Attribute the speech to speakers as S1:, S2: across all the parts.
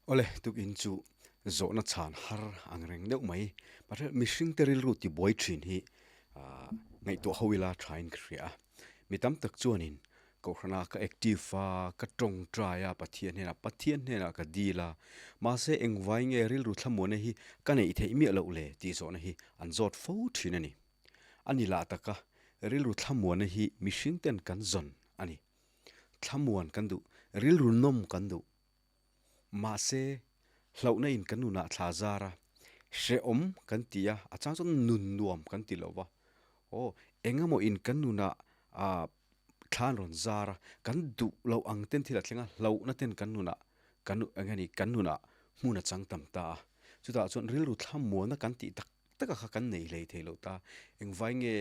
S1: Awle, tukin chu zawhna chhan har ang reng deuh mai. Mahse, mihringte rilru tibuai thin hi ngaihtuah ho ila thain ka hria a. Mi tam tak chuanin Kohhrana ka active a, ka tawngtai a Pathian hnenah, Pathian hnenah ka dil a. Mahse, engvai nge rilru thlamuana hi ka neih theih miah loh le tih zawhna hi an zawt fo thin a ni. A ni lah taka rilru thlamuana hi mihringten kan zawn a ni. Thlamuan kan duh, rilru nawm kan duh. Mahse, hlauhna in kan nunah thla zar a, hrehawm kan ti a, a chang chuan nun nuam kan ti lo va. Aw, engemaw in kan nunah ah thla an rawn zar a, kan duh loh ang ten thil a thleng a, hlauhna ten kan nunah kan eng nge ni kan nunah hmun a chang tam ta a. Chutah chuan rilru thlamuanna kan tih tak tak a kha kan nei hlei thei lo ta. Engvai nge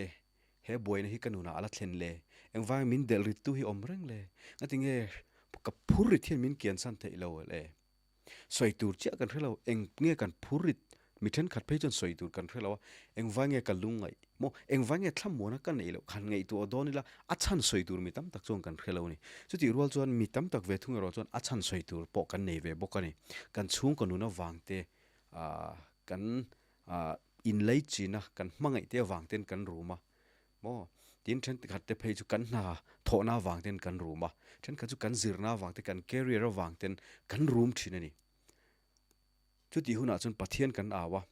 S1: He buaina hi ka nunah a la thlen le? Engvang min delh rittu hi awm reng le? Ngatinge ka phur rit hian min kiansan theih lo le? Sawi tur chiah kan hre lo, eng nge kan phur rit? Mi thenkhat phei chuan sawi tur kan hre lo a, engvang nge ka lungngaih maw? Engvang nge thlamuana ka neih loh? Khan ngaihtuah dawn ila a chhan sawi tur mi tam tak chuan kan hre lo a ni. Chutih rual chuan mi tam tak ve thung erawh chuan a chhan sawi tur pawh kan nei ve bawk a ni. Kan chhungkaw nun avangte kan Ahh inlei china kan hmangaih te avang ten kan rum a, maw? Tin thenkhat te phei chu kan hna thawhna avang ten kan rum a, thenkhat chu kan zirna avang te kan career avang ten kan rum thin a ni. Chutih hunah chuan Pathian kan au a,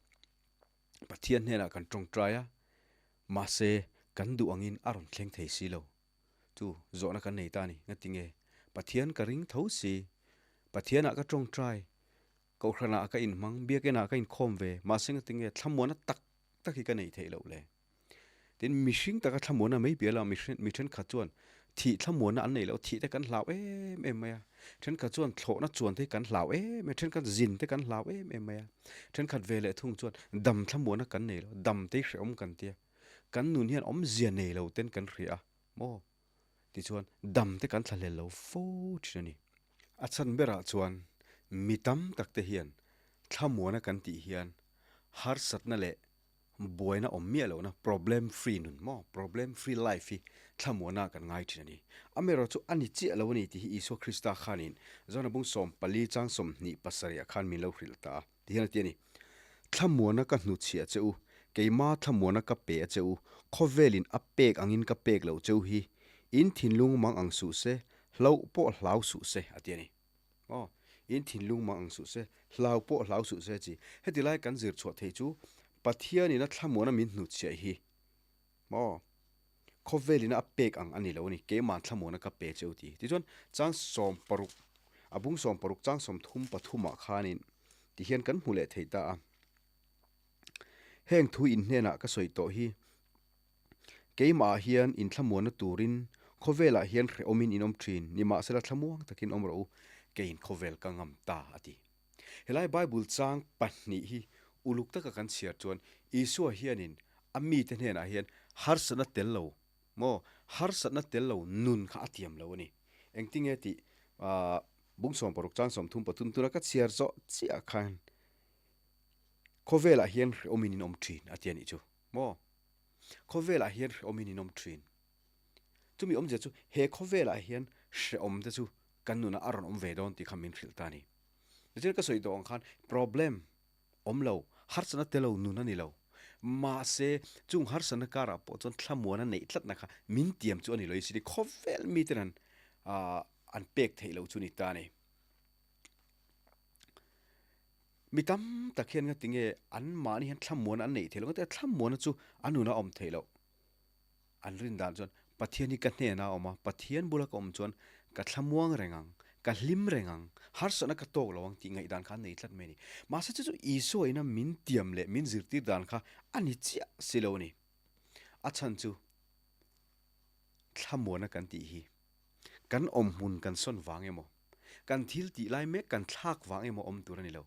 S1: Pathian hnenah kan tawngtai a, mahse kan duh angin a rawn thleng thei si lo. Chu zawhna kan nei ta a ni, ngatinge? Pathian ka ring tho si, Pathianah ka tawngtai, Kohhranah ka inhmang, biakinah ka inkhawm ve, mahse ngatinge thlamuana tak tak hi ka neih theih loh le? Tin, mihring taka thlamuana mai piah lo, mi thenkhat chuan thih thlamuana an neih loh, thih te kan hlau em em mai a, thenkhat chuan thlawhna chuan te hi kan hlau em em, thenkhat zin te kan hlau em em mai a, thenkhat ve leh thung chuan dam thlamuana kan nei lo, dam te hi hrehawm kan tia, kan nun hian awmzia nei lo ten kan hria a, maw? Tichuan, dam te kan thlahlel lo fo thin a ni. A chhan berah chuan mi tam tak te hian thlamuana kan tih hian harsatna leh buaina awm miah lohna problem free nun maw, problem free life hi thlamuana kan ngai thin a ni. Amaherawhchu a ni chiah lo a ni tih hi Isua Krista khanin Johna bung 14 chang 27 ah khan min lo hrilh ta a. Ti hian a ti a ni, Thlamuana ka hnuchhiah che u, keima thlamuana ka pe a che u, khawvelin a pek angin ka pek loh che u hi, in thinlung mang ang suh se, hloh pawh hlau suh se, a ti a ni. Aw, in thinlung mang ang suh se, hlau pawh hlau suh se chi. Heti lai kan zir chhuah theih chu Pathianin a thlamuana min hnuchhiah hi maw khawvelin a pek ang a ni lo a ni, keimah thlamuana ka pe che u ti. Tichuan, chang 60, a bung 60 chang 33 ah khanin ti hian kan hmu leh thei ta a. Heng thu in hnenah ka sawi tawh hi, keimahah hian in thlamuanna turin khawvelah hian hrehawmin in awm thin, nimahsela thlamuang takin awm rawh u, keiin khawvel ka ngam ta a ti. Helai Bible chang pahnih hi uluk taka kan chhiar chuan Isua hianin a mite hnenah hian harsatna tel lo maw, harsatna tel lo nun kha a tiam lo a ni. Engtinge tih bung 60 chang 33 tuna ka chhiar zawh chiah khan khawvelah hian hrehawmin in awm thin a ti a nih chu maw. Khawvelah hian hrehawmin in awm thin. Chumi awmzia chu he khawvelah hian hrehawm te chu kan nunah a rawn awm ve dawn tih kha min hrilh ta a ni. Tichuan ka sawi tawh ang khan problem awm lo, harsatna te lo nun a ni lo. Mahse chung harsatna karah pawh chuan thlamuana neih tlatna kha min tiam chu a ni lo. I khawvel miten an an pek theih loh chu ni ta a ni. Mi tam tak hian ngatinge anmahni hian thlamuana an neih theih loh, ngatinge thlamuana chu a nunah a awm theih loh. An rin dan chuan, Pathian hi ka hnenah a awm a, Pathian bula ka awm chuan ka thlamuang reng ang, ka hlim reng ang, harsatna ka tawk lo ang tih ngaihdan kha an nei tlat mai a ni. Mahse chu chu Isua ina min tiam leh min zirtir dan kha a ni chiah si lo a ni. A chhan chu thlamuana kan tih hi kan awm hmun kan sawn vang emaw, kan thil tih lai mek kan thlak vang emaw awm tur a ni lo.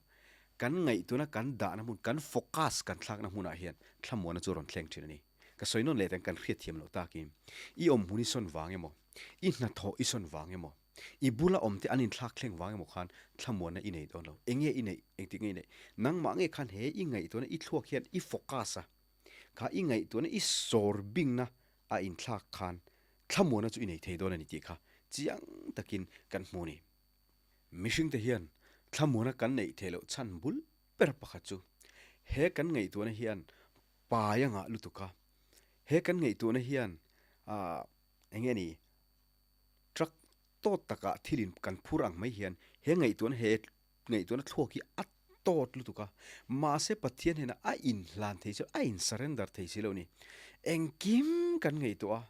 S1: Kan ngaihtuahna kan dahna hmun, kan focus kan thlakna hmunah hian thlamuana chu a rawn thleng thin a ni. Ka sawi nawn leh teng kan hriatthiam loh takin i awm hmun i sawn vang emaw, i hnathawh i sawn vang emaw, i bula awm te an inthlak thleng vang emaw khan thlamuanna i nei dawn lo. Enge i neih? Engtik nge i neih? Nangmah nge khan he i ngaihtuahna i thluak hian i focus a, kha i ngaihtuahna i sawr bingna a inthlak khan thlamuanna chu i nei thei dawn a ni tih kha chiang takin kan hmu a ni. Mihringte hian Thlamuana kan neih theih loh chhan bul ber pakhat chu he kan ngaihtuahna hian pai a ngah lutuk a, he kan ngaihtuahna hian ah eng nge ni truck tawt takah thilin kan phur ang mai hian he ngaihtuahna he ngaihtuahna thluak hi a tawt lutuk a, mahse Pathian hnenah a inhlan thei si lo, a in surrender thei si lo a ni. Engkim kan ngaihtuah a,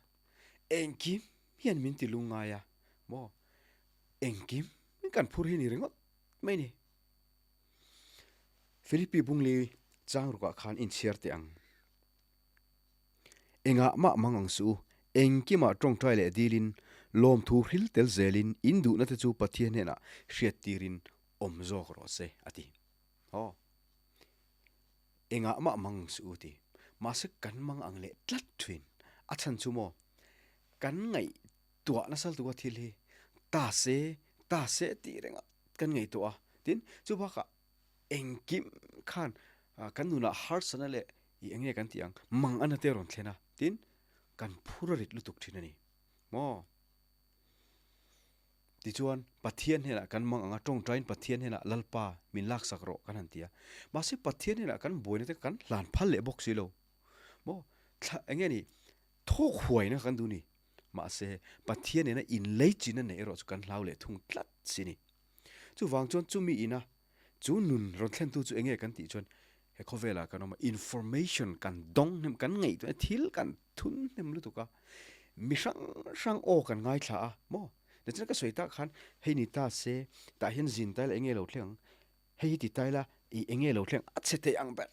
S1: engkim hian min ti lungngai a maw engkim kan phur hi ni ringawt mai ni. Philippi Bungli chang rukah khan inchhiar teh ang. Engah mah mang ang suh u, engkimah tawngtai leh dilin, lawmthu hril tel zelin in duhna te chu Pathian hnenah hriattirin awm zawk rawh se, a ti. Aw. Engah mah mang ang suh u ti. Mahse kan mang ang leh tlat thin. A chhan chu maw? Kan ngaihtuah nasa lutuk a thil hi ta se, ta se tih reng kan ngaihtuah a. Tin, chu bakah engkim khan kan nunah harsatna leh ih eng nge kan tih ang mang ana te a rawn thlen a, tin kan phur a rit lutuk thin a ni maw? Tichuan Pathian hnenah kan mang ang a, tawngtaiin Pathian hnenah Lalpa min laksak rawh kan han ti a, mahse Pathian hnenah kan buaina te kan hlan phal leh bawk si lo maw? Thla eng nge ni thawk huaina kan duh ni, mahse Pathian nena inleichina neih erawh chu kan hlau leh thung tlat si ni. Chuvang chuan chumi ina chu nun rawn thlentu chu enge kan tih chuan he khawvelah kan awm a, information kan dawng hnem, kan ngaihtuah a, thil kan thun hnem lutuk a, mi hrang hrang aw kan ngaithla a maw? Tichuan ka sawi tak khan hei ni ta se tah hian zin ta ila enge lo thleng ang, hei hi ti ta ila ih enge lo thleng a chhe thei ang ber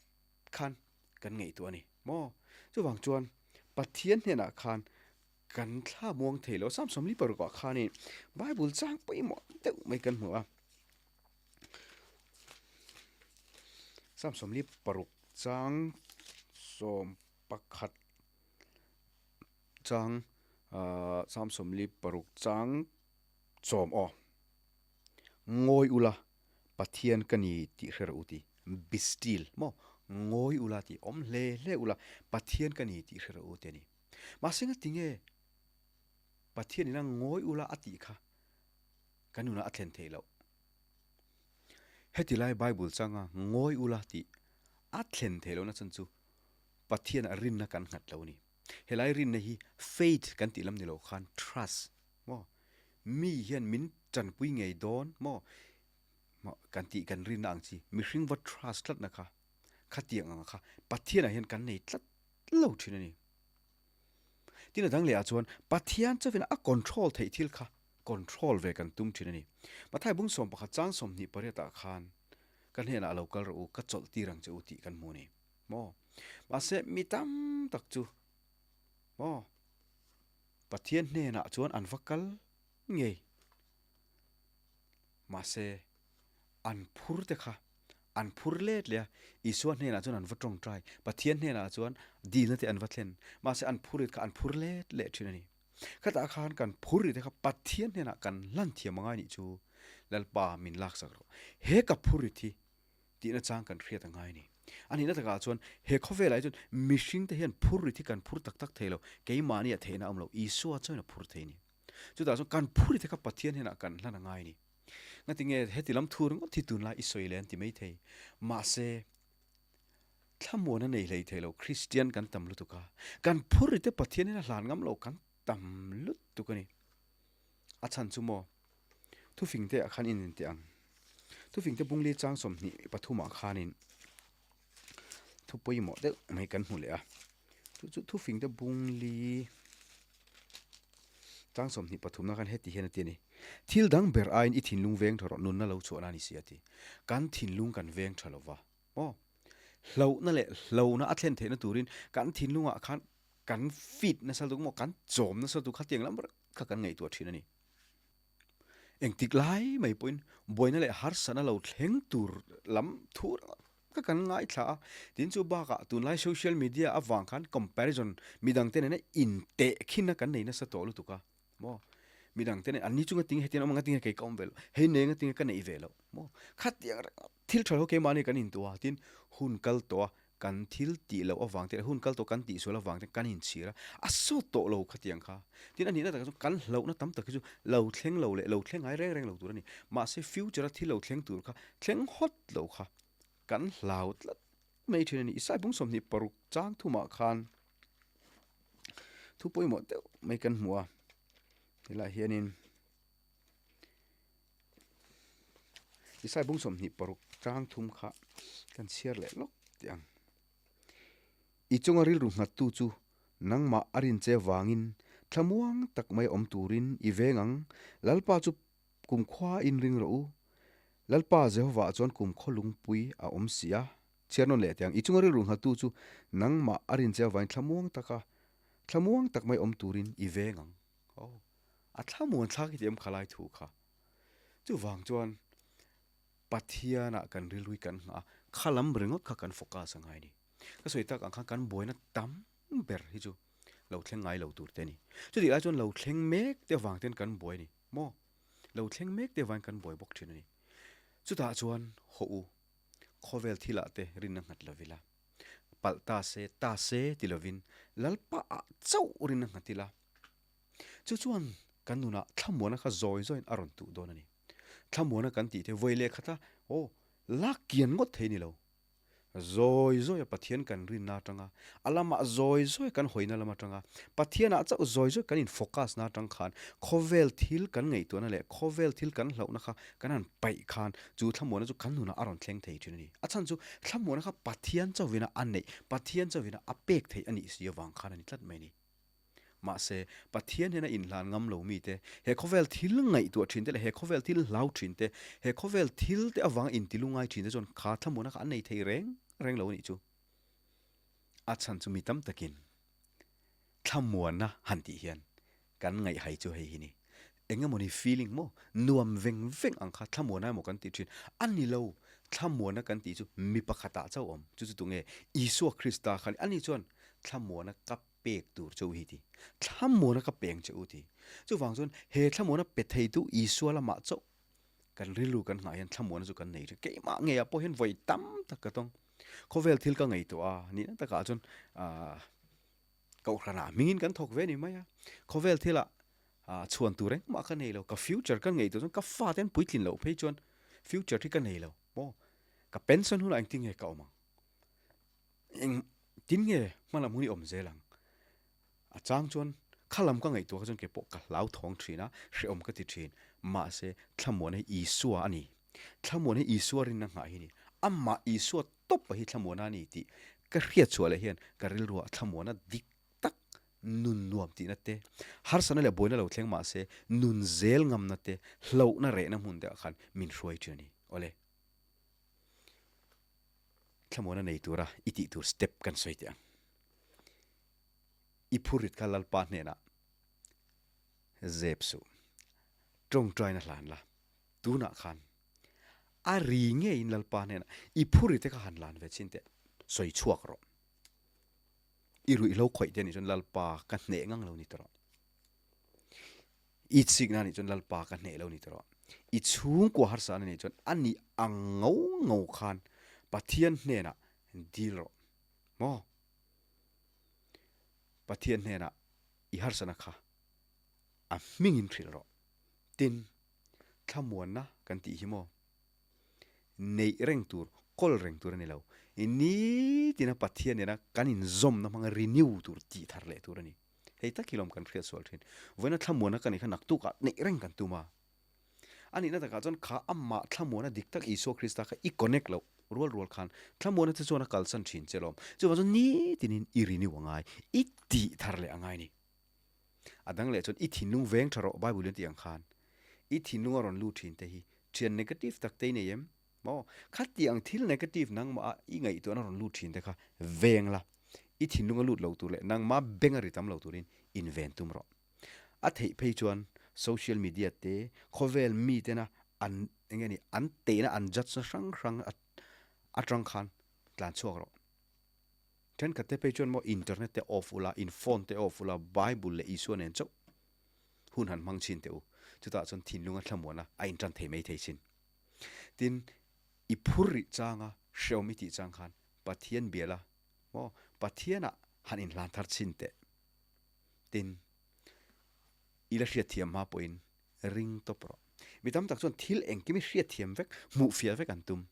S1: khan kan ngaihtuah a ni maw? Chuvang chuan Pathian hnenah khan Kan thla muang thei lo. Psalm 46 ah khanin Bible chang pawimawh deuh mai kan hmu a. Psalm 46 chang 11 chang Psalm 46 chang chawm aw. Ngawi ula Pathian ka ni tih hre rawh u ti. Be still maw? Ngawi ula tih awm hle hle ula Pathian ka ni tih hre rawh u ti a ni. Mahse nga tinge Pathian ina ngawi ula a tih kha kan nunah a thlen theih loh. Heti lai Bible changa ngawi ula tih a thlen theih lohna chhan chu Pathian ah rinna kan nghat lo a ni. Helai rinna hi faith kan tih lam ni lo khan trust maw mi hian min tanpui ngei dawn maw kan tih kan rinna ang chi mihring va trust tlatna kha khatiang ang kha Pathian ah hian kan nei tlat lo thin a ni. Tin a dang leh ah chuan Pathian chauhin a control theih thil kha control ve kan tum thin a ni. Mathai bung 11 chang 28 ah khan ka hnenah lo kal rawh u, ka chawlh tir ang che u tih kan hmu a ni. Maw? Mahse mi tam tak chu maw Pathian hnenah chuan an va kal ngei. Mahse an phur te kha an phur let leh a, Isua hnenah chuan an va tawngtai, Pathian hnenah chuan dilna te an va thlen, mahse an phur rit kha an phur let leh thin a ni. Khatah khan kan phur rit te kha Pathian hnenah kan hlan thiam angai nih chu Lalpa min laksak rawh. He ka phur rit hi tihna chang kan hriat angai a ni. A nihna takah chuan he khawvelah hi chuan mihring te hian phur rit hi kan phur tak tak thei lo, keimahni ah theihna a awm lo, Isua chuan a phur thei a ni. Chutah chuan kan phur rit te kha Pathian hnenah kan hlan angai a ni. Ngati nge heti lam thu ringawt hi tunlai i sawi leh an ti maithei. Mahse, thlamuan a nei hlei thei lo, Kristian kan tam lutuk a, kan phur rite Pathianin a hlan ngam lo kan tam lutuk a ni. A chhan chu maw? Thufingte ah khan in intih ang. Thufingte bungli chang 23 ah khanin thu pawimawh deuh mai kan hmu leh a. Chu chu thufingte bungli chang 23 na khan heti hian a ti a ni. Thil dang ber aiin i thinlung veng tha rawh, nunna lo chhuahna a ni si a ti. Kan thinlung kan veng tha lova maw? Hlauhna leh hlauhna a thlen theihna turin kan thinlungah khan kan feed nasa lutuk maw, kan chawm nasa lutuk khatiang lam kha kan ngaihtuah thin a ni. Engtik lai mai pawhin buaina leh harsatna lo thleng tur lam thu ka kan ngaithla a, tin chu bakah tunlai social media avang khan comparison midangte nena intehkhinna kan nei nasa tawh lutuk a maw, midangte nen anni chu ngatinge hetiang an awm a ngatinge kei ka awm ve loh, hei nei ngatinge ka neih ve loh maw, khatiang reng thil tha lo keimahni kan intuah a, tin hun kal tawh a. kan thil tih loh avang te leh hun kal tawh kan tihsual avang te kan inchhir a, a sawt tawh lo khatiang kha. Tin, a nihna takah chuan kan hlauhna tam tak hi chu lo thleng lo leh lo thleng ngai reng reng lo tur a ni. Mahse, future a thil lo thleng tur kha thleng hawt lo kha kan hlau tlat mai thin a ni. Isai bung 26 chang thumah khan thu pawimawh deuh mai kan hmu a, helaiah hianin. Isai bung 26 chang thum kha kan chhiar leh lawk teh ang. I chunga rilru nghattu chu nangmah a rin che vangin thlamuang tak mai awm turin i veng ang. Lalpa chu kumkhua in ring rawh u. Lalpa Jehovah chuan kumkhaw lungpui a awm si a. Chhiar nawn leh teh ang. I chunga rilru nghattu chu nangmah a rin che avangin thlamuang taka thlamuang tak mai awm turin i veng ang. Oh. A thlamuan thlak hi ti em khalai thu kha. Chuvang chuan Pathianah kan rilru hi kan nghah a, kha lam ringawt kha kan focus a ngai a ni. Ka sawi tak ang khan kan buaina tam ber hi chu lo thleng ngai lo tur te a ni. Chutih lai chuan lo thleng mek te avang ten kan buai a ni maw? Lo thleng mek te avangin kan buai bawk thin a ni. Chutah chuan hawh u, khawvel thilah te rinna nghat lo ila, palh ta se, ta se ti lovin Lalpa ah chauh rinna nghat ila, Chu chuan kan nunah thlamuana kha zawi zawiin a rawn tuh dawn a ni. Thlamuana kan tih te vawi leh khata aw lak kian ngawt thei ni lo. Zawi zawia Pathian kan rinna atanga, a lamah zawi zawi kan hawina lam atanga, Pathianah chauh zawi zawi kan in focus na atang khan khawvel thil kan ngaihtuahna leh khawvel thil kan hlauhna kha kan han paih khan chu thlamuana chu kan nunah a rawn thleng thei thin a ni. A chhan chu thlamuana kha Pathian chauhvina a neih, Pathian chauhvina a pek theih a nih si avang khan a ni tlat mai a ni. Mahse, Pathian hian a inhlan ngam lo mite, he khawvel thil ngaihtuah thin te leh he khawvel thil hlau thin te, he khawvel thil te avanga intilu ngai thin te chuan kha thlamuana kha an nei thei reng reng lo a nih chu. A chhan chu mi tam takin thlamuana han tih hian kan ngaihhai chu hei hi ni. Eng emawni feeling maw, nuam veng veng ang kha thlamuana emaw kan tih thin. A ni lo, thlamuana kan tih chu mi pakhatah chauh awm. Chu chu tunge? Isua Krista kha a ni. Ani chuan thlamuana ka pek tur che u hi ti. Thlamuana ka peng che u ti. Chuvang chuan he thlamuana pe theitu Isua lamah chauh kan rilru kan nghah hian thlamuana chu kan nei thin. Keimah ngeiah pawh hian vawi tam tak ka tawng. Khawvel thil ka ngaihtuah a, nihna takah chuan aah Kohhranah hmingin kan thawk ve ni mai a. Khawvel thilah aah chhuan tur engmah ka nei lo. Ka future ka ngaihtuah chuan ka fate an puitlin loh phei chuan future hi ka nei lo maw. Ka pension hunah engtin nge ka awm ang? Eng tin nge hmalam hun i awm zel ang? A chang chuan kha lam ka ngaihtuah kha chuan kei pawh ka hlau thawng thin a, hrehawm ka ti thin. Mahse, thlamuan hi Isua a ni. Thlamuan hi Isua rinna nghah hi a ni. Amah Isua tawpa hi thlamuana a ni tih ka hriat chhuah leh hian ka rilruah thlamuana dik tak nun nuam tihna te, harsatna leh buaina lo thleng mahse nun zel ngamna te, hlauhna rehna hmun te ah khan min hruai thin a ni. Awle. Thlamuana nei tura i tih tur step kan sawi teh ang. I phurrit kha Lalpa hnenah zep suh. Tawngtaina hlan la. Tunah khan a ri ngeiin Lalpa hnenah i phurrit te kha han hlan ve chin teh. Sawi chhuak rawh. I ruihhlo khawih te anih chuan Lalpa ka hneh ngang lo ni tawh rawh. I chikna anih chuan Lalpa ka hneh lo ni tawh. I chhungkua harsa na nih chuan a nih ang ngo ngo khan Pathian hnenah dil rawh maw? Pathian hnenah i harsana kha a hmingin hrilh rawh. Tin, thlamuanna kan tih hi maw? Neih reng tur, kawl reng tur a ni lo. Nitina Pathian nena kan inzawmna hmanga renew tur, tihthar leh tur a ni. Hei tak hi lawm kan hriat sual thin. Vawiina thlamuana ka nih kha naktukah neih reng kan tum a. A nihna takah chuan kha amah thlamuana dik tak Isua Krista kha i connect loh rual rual khan thlamuana che chuan a kalsan thin che lawm. Chuvang chuan nitinin i renew a ngai, i tih thar leh a ngai ni. A dang leh chuan i thinlung veng tha rawh Bible in a tih ang khan i thinlung a rawn lut thin te hi thian negative tak te i nei em? Maw? Khati ang thil negative nangmah a i ngaihtuahna rawn lut thin te kha veng la, i thinlung a lut lo tur leh nangmah beng a ri tam lo turin inven tum rawh. A theih phei chuan social media te, khawvel mi tena an eng nge ni an tehna an judge na hrang hrang atang khan tlan chhuak rawh. Thenkhat te phei chuan maw internet te off ula, in phone te off ula, Bible leh Isua nen chauh hun han hmang chhin teh u. Chutah chuan thinlung a thlamuan a, a intan thei mai thei chin. Tin, i phur rih changa hrehawm i tih chang khan Pathian biala. Maw? Pathianah han inhlan thar chhin teh. Tin, i la hriatthiam hma pawhin ring tawp rawh. Mi tam tak chuan thil engkim hi hriatthiam vek, hmuhfiah vek an tum.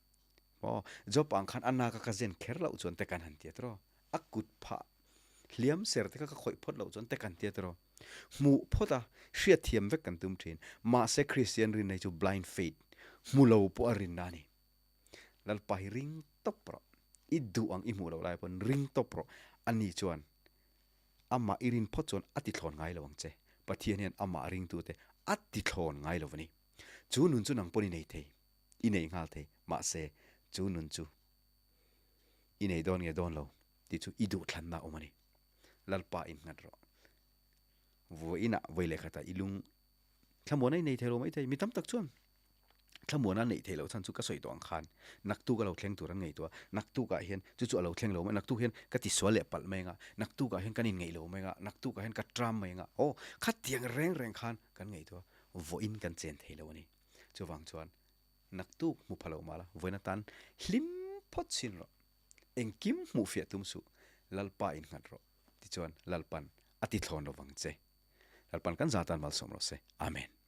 S1: Maw? Job ang khan a naka ka zen kher loh chuan te kan han ti a tiraw? A kut phah hliam ser te kha ka khawih phawt loh chuan te kan ti a tiraw? Hmuh phawt a, hriatthiam vek kan tum thin. Mahse Kristian rinna hi chu blind faith, hmu lo pawh a rinna a ni. Lalpa hi ring tawp rawh. I duh ang i hmuh loh lai pawn ring tawp rawh. Ani chuan amah i rin phawt chuan a ti thlawn ngai lo ang che. Pathian hian amah ringtute a ti thlawn ngai lo a ni. Chu nun chu nang pawn i nei thei, i nei nghal thei. Mahse, chu nun chu i nei dawn nge dawn lo tih chu i duhthlanna a awm a ni. Lalpa innghat rawh. Vawiinah vawi leh khatah i lung thlamuana i nei thei lo maithei. Mi tam tak chuan thlamuana neih theih loh chhan chu ka sawi tawh ang khan naktuk a lo thleng tur an ngaihtuah a, naktukah hian chu chu a lo thleng lo mai, naktuk hian ka tisual leh palh mai anga, naktukah hian kan inngeih lo mai anga, naktukah hian ka tram mai anga, aw khatiang reng reng khan kan ngaihtuah a, vawiin kan chen thei lo a ni. Chuvang chuan naktuk hmu pha lo mah la, vawiin atan hlim phawt chhin rawh, engkim hmuh fiah tum suh, Lalpa innghat rawh tichuan Lalpan a tithlawn lovang che. Lalpan kan zatan malsawm rawh se. Amen.